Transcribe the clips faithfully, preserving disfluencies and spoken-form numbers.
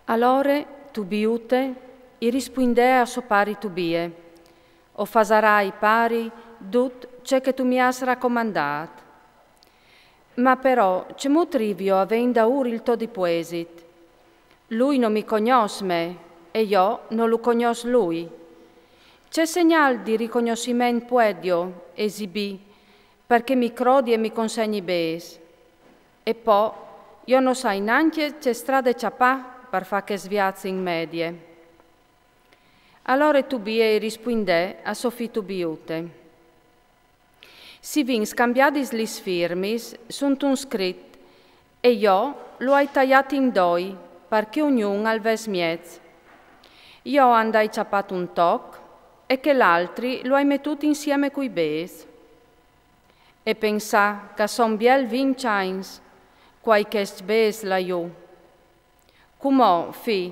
Alore Tubiute i rispuindè a so pari Tubie: O fasarai, pari, dut ce che tu mi âs racomandât. Ma però cemût rivio a vê indaûr il to dipuesit? Lui no mi cognòs me e jo no lu cognòs lui. Ce segnâl di ricognossiment puedio esibî, par che mi crodi e mi consegni bês? E po, jo no sai nancje ce strade cjapâ par fâ chest viaç in Medie. Alore Tubie i rispuindè a so fi Tubiute: Si vin scambiadis lis firmis suntun scrit, e jo lu ai taiât in doi, par che ognun al ves mieç. Jo and ai cjapât un toc, e chel altri lu ai metût insieme cui bês. E pensâ che a son biel vincj agns, che o ai chescj bês là jù. Cumò, fi,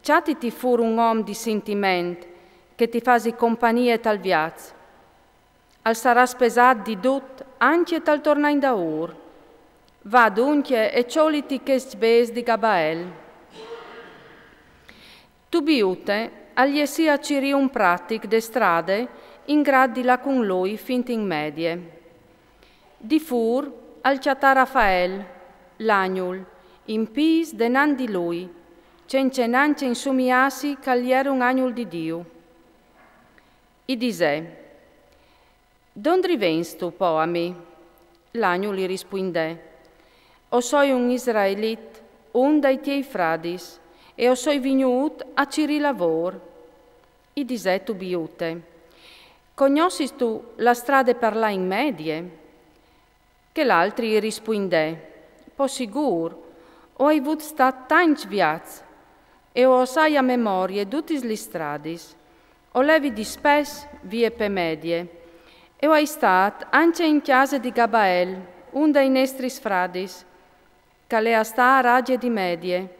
cjatiti fûr un om di sintiment, che ti fasi compagnie tal viaç. Al sarà spesât di dut ancje tal tornâ indaûr. Va duncje e cjoliti chescj bês di Gabael. Tubiute al jessì a cirî un pratic de strade in grât di lâ cun lui fint in Medie. Di fûr al cjatà Rafael, l'agnul, in pîts denant di lui, cence nancje insumiâsi che al jere un agnul di Diu. I disè: Dondri vegnistu po a mi? L'agnul i rispuindè: O soi un israelit, un dai tiei fradis, e o soi vignût a cirî lavôr. I disè Tubiute: Cognossistu la strade par lâ in Medie? Chel altri i rispuindè: Po sigûr, o ai vût stât tancj viaçs, e o sai a memorie dutis lis stradis. O levi dispès vie pe Medie, e o ai stât ancje in cjase di Gabael, un dai nestris fradis, che al è a stâ a Radje di Medie.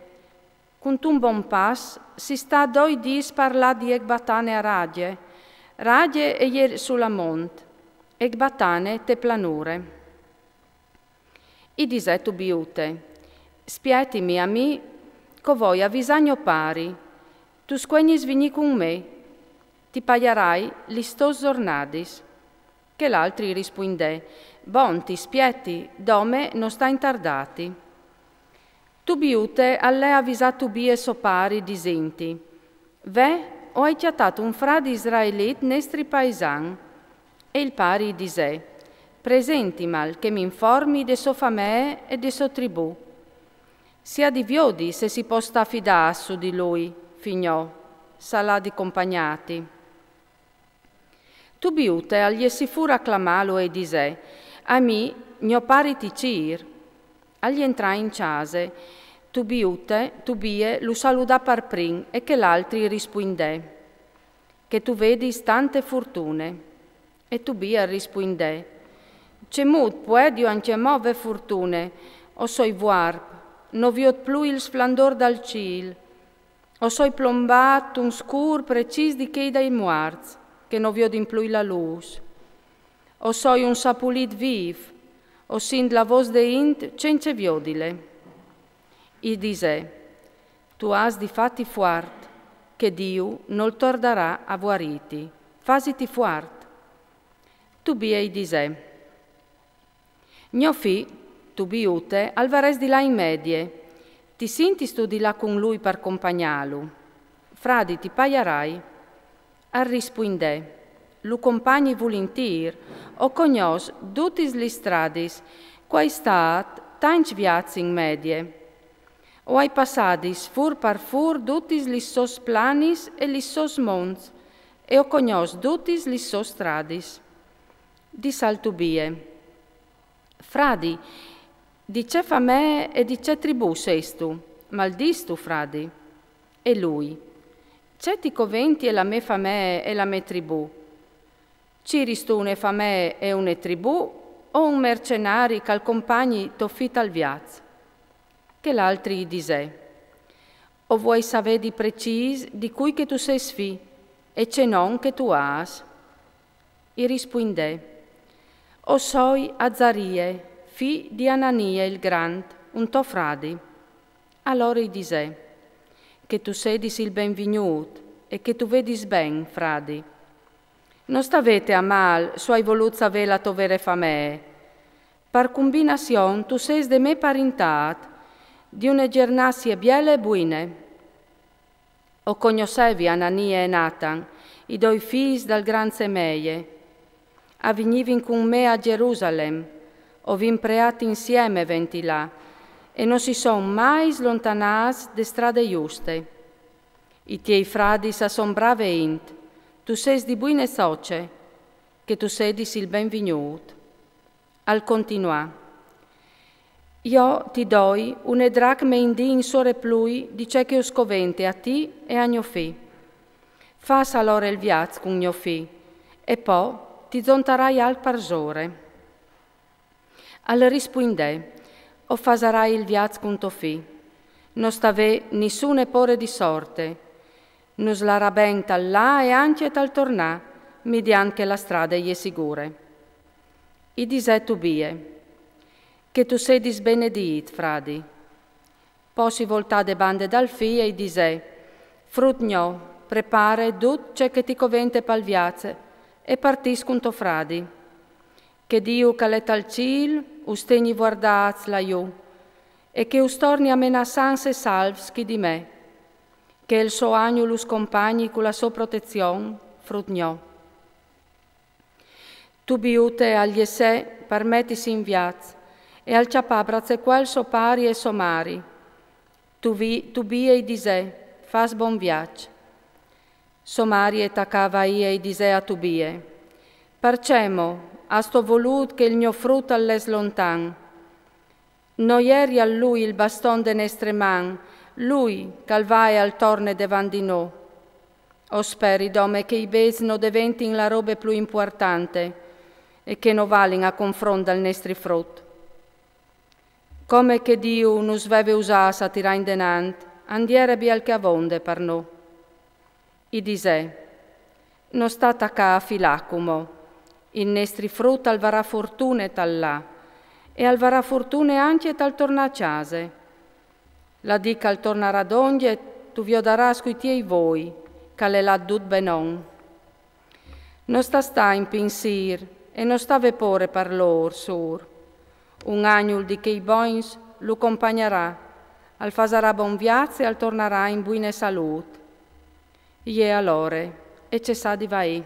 Cuntun bon pas si sta doi dîs par lâ di Ecbatane a Radje, Radje e je su la mont, Ecbatane te planure. I disè Tubiute: Spietimi a mi, che o voi a visâ gno pari, tu scuegnis vignî cun me, ti paiarai lis tôs zornadis. Chel altri i rispuindè: Bon, ti spieti, dome no sta intardâti. Tubiute al lè a visâ Tubie so pari, disintji: Ve, o ai cjatât un fradi israelit nestri paisan. E il pari i disè: Presentimal, che mi informi de sô famee e de sô tribù. Si à di viodi se si pò stâ fidâts su di lui, fi gno, s'al à di compagnâti. Tubiute al jessì fûr a clamâlu e i disè: A mi gno pari ti cîr. Al jentrà in cjase, Tubiute, Tubie lu saludà par prin e chel altri i rispuindè: Che tu vedis tante furtune. E Tubie al rispuindè: Cemût puedio ancjemò vê furtune? O soi vuarp, no viôt plui il sflandôr dal cîl. O soi plombât tun scûr precîs di chei dai muarts, che no viodin plui la lûs. O soi un sapulit vîf, o sint la vôs de int cence viodile. I disè: Tu âs di fâti fuart, che Diu nol tordarà a vuarîti. Fasiti fuart. Tubie i disè: Gno fi, Tubiute, al varès di lâ in Medie. Ti sintistu di lâ cun lui par compagnâlu? Fradi, ti paiarai. Al rispuindè: Lu compagni vulintîr, o cognòs dutis lis stradis, che o ai stât tancj viaçs in Medie. O ai passadis fûr par fûr dutis lis sôs planis e lis sôs monts, e o cognòs dutis lis sôs stradis. Dissal Tubie: Fradi, di ce famee e di ce tribù sêstu? Mal dîstu, fradi. E lui: Ce ti coventie la mê famee e la mê tribù? Ciristu une famee e une tribù, o un mercenari che al compagni to fi tal viaç? Chel altri i disè: O vuei savê di precîs di cui che tu sês fi e ce non che tu âs. I rispuindè: O soi Azarie, fi di Ananie il grant, un to fradi. Alore i disè: Che tu sedis il benvignût e che tu vedis ben, fradi. No stavete a mâl s'o ai volût savê la tô vere famee. Par cumbinazion tu sês de mê parintât, di une gjernazie biele e buine. O cognossevi Ananie e Natan, i doi fîs dal grant Semeie. A vignivin cun me a Gjerusalem, o vin preât insieme ventri là, e no si son mai slontanâts de strade juste. I tiei fradis a son brave int, tu sês di buine soce, che tu sedis il benvignût. Al continuà: Jo ti doi une dracme in dì in soreplui di ce che us covente a ti e a gno fi. Fâs alore il viaç cun gno fi, e po ti zontarai alc parsore. Al rispuindè: O fasarai il viaç cun to fi. No sta vê nissune pôre di sorte. Nus larà ben tal lâ e ancje tal tornâ, midiant che la strade e je sigure. I disè Tubie: Che tu sedis benedît, fradi. Po si voltà de bande dal fi e i disè: Frut gno, prepare dut ce che ti covente pal viaç e partìs cun to fradi. Che Diu che al è tal cîl us tegni vuardâts là jù e che us torni a menâ sans e salvs chi di me. Che il so agnul us compagni cu la sô protezion, frut gno. Tubiute al jessè par metisi in viaç e al cjapà a bracecuel so pari e sô mari. Tubi-, Tubie i disè: Fâs bon viaç. Sô mari e tacà a vaî e i disè a Tubie: Parcè mo âstu volût che il gno frut al lès lontan? No jerial lui il baston de nestre man, lui che al va e al torne devant di nô? O speri dome che i bêçs no deventin la robe plui impuartante e che no valin a confront dal nestri frut. Come che Diu nus veve usâts a tirâ indenant, a 'nd jere biel che avonde par nô. I disè: No sta tacâ a filâ cumò. Il nestri frut al varà fortune tal lâ e al varà fortune ancje tal tornâ a cjase. La dì che al tornarà dongje tu viodarâs cui tiei voi che al è lât dut benon. No sta stâ in pinsîr e no sta vê pôre par lôr, sûr. Un agnul di chei bogns lu compagnarà, al fasarà bon viaç e al tornarà in buine salût. Jê alore e cessà di vaî.